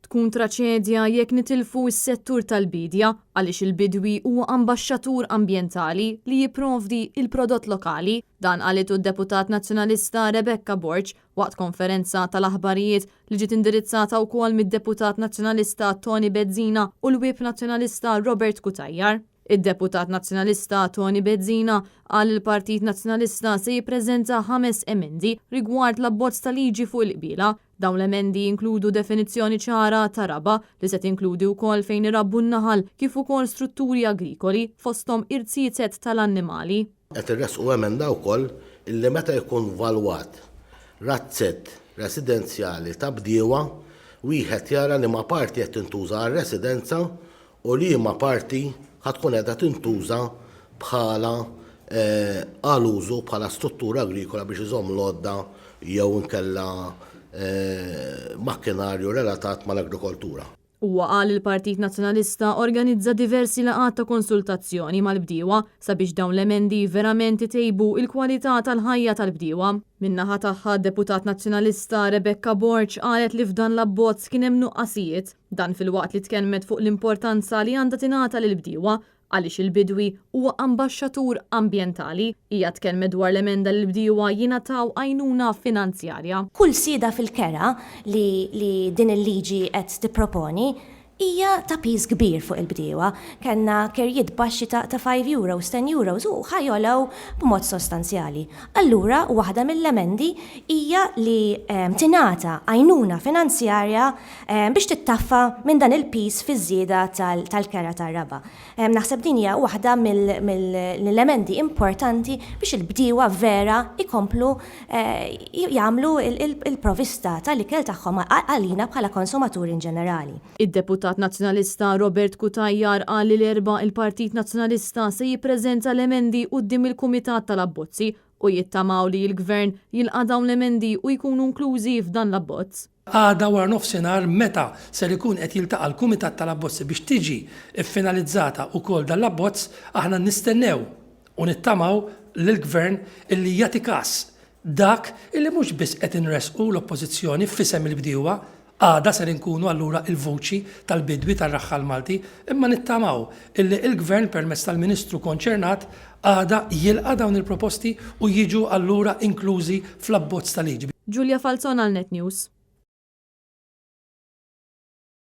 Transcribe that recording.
Tkun traċedja jekk nitilfu s-settur tal-biedja għaliex il-bidwi huwa ambaxxatur ambjentali li jipprovdi il-prodott lokali. Dan qalitu d-Deputat Nazzjonalista Rebecca Borg waqt konferenza tal-aħbarijiet li ġiet indirizzata wkoll mid-Deputat Nazzjonalista Toni Bezzina u l-Whip Nazzjonalista Robert Cutajar. Id-Deputat Nazzjonalista Toni Bezzina qal li l-Partit Nazzjonalista se jippreżenta ħames emendi rigward l-abbozz ta' liġi fuq il-qbiela. Dawn l-emendi jinkludu definizzjoni ċara ta' raba' li se tinkludi wkoll fejn irabbu n-naħal kif ukoll strutturi agrikoli fosthom irziezet tal-annimali. Qed irressqu emenda wkoll illi meta jkun valwat razzett residenzjali ta' bdiewa wieħed jara liema parti qed tintuża għar-residenza u liema parti ħa tkun qiegħda tintuża bħala għal użu bħala struttura agrikola biex iżomm l-għodda jew inkella makkinarju relatat mal-agrikoltura. Huwa qal li l-Partit Nazzjonalista organizza diversi laqgħat ta' konsultazzjoni mal-bdiewa sabiex dawn l-emendi verament itejbu l-kwalità tal-ħajja tal-bdiewa. Min-naħa tagħha d-Deputat Nazzjonalista Rebecca Borg qalet li f'dan l-abbozz kien hemm nuqqasijiet. Dan filwaqt li tkellmet fuq l-importanza li għandha tingħata lill-bdiewa għaliex il-bidwi huwa ambaxxatur ambjentali. Hija tkellmet dwar l-emenda li l-bdiewa jingħataw għajnuna finanzjarja. Kull sjieda fil-kera li li din il-liġi qed tipproponi hija ta' piż kbir fuq il-bdiewa. Kellna kerjiet baxxi ta' ta' five euros, ten euros u ħa jogħlew b'mod sostanzjali. Allura waħda mill-emendi hija li tingħata għajnuna finanzjarja biex tittaffa minn dan il-piż fiż-żieda tal-kera tar-raba'. Naħseb din hija waħda mill-elementi importanti biex il-bdiewa vera jkomplu jagħmlu l-provista tal-ikel tagħhom għalina bħala konsumaturi in ġenerali. Id-Deputat Nazzjonalista Robert Cutajar qal li l-Erbgħa il-Partit Nazzjonalista se jippreżenta l-emendi quddiem il-Kumitat tal-Abbozzi u jittamaw li l-Gvern jilqa' dawn l-emendi u jkunu inklużi f'dan l-abbozz. Għada wara nofsinhar meta ser ikun qed jiltaqa' l-Kumitat tal-Abbozzi biex tiġi ffinalizzata wkoll dan l-abbozz, aħna nistennew u nittamaw lill-Gvern illi jagħti kas dak illi mhux biss qed inressqu l-Oppożizzjoni f'isem il-bdiewa, għada ser inkunu allura l-vuċi tal-bidwi tar-raħħal Malti, imma nittamaw illi l-Gvern permezz tal-Ministru konċernat għada jilqa' dawn il-proposti u jiġu allura inklużi fl-abbozz ta' liġi. Julia Falzon għal Net News.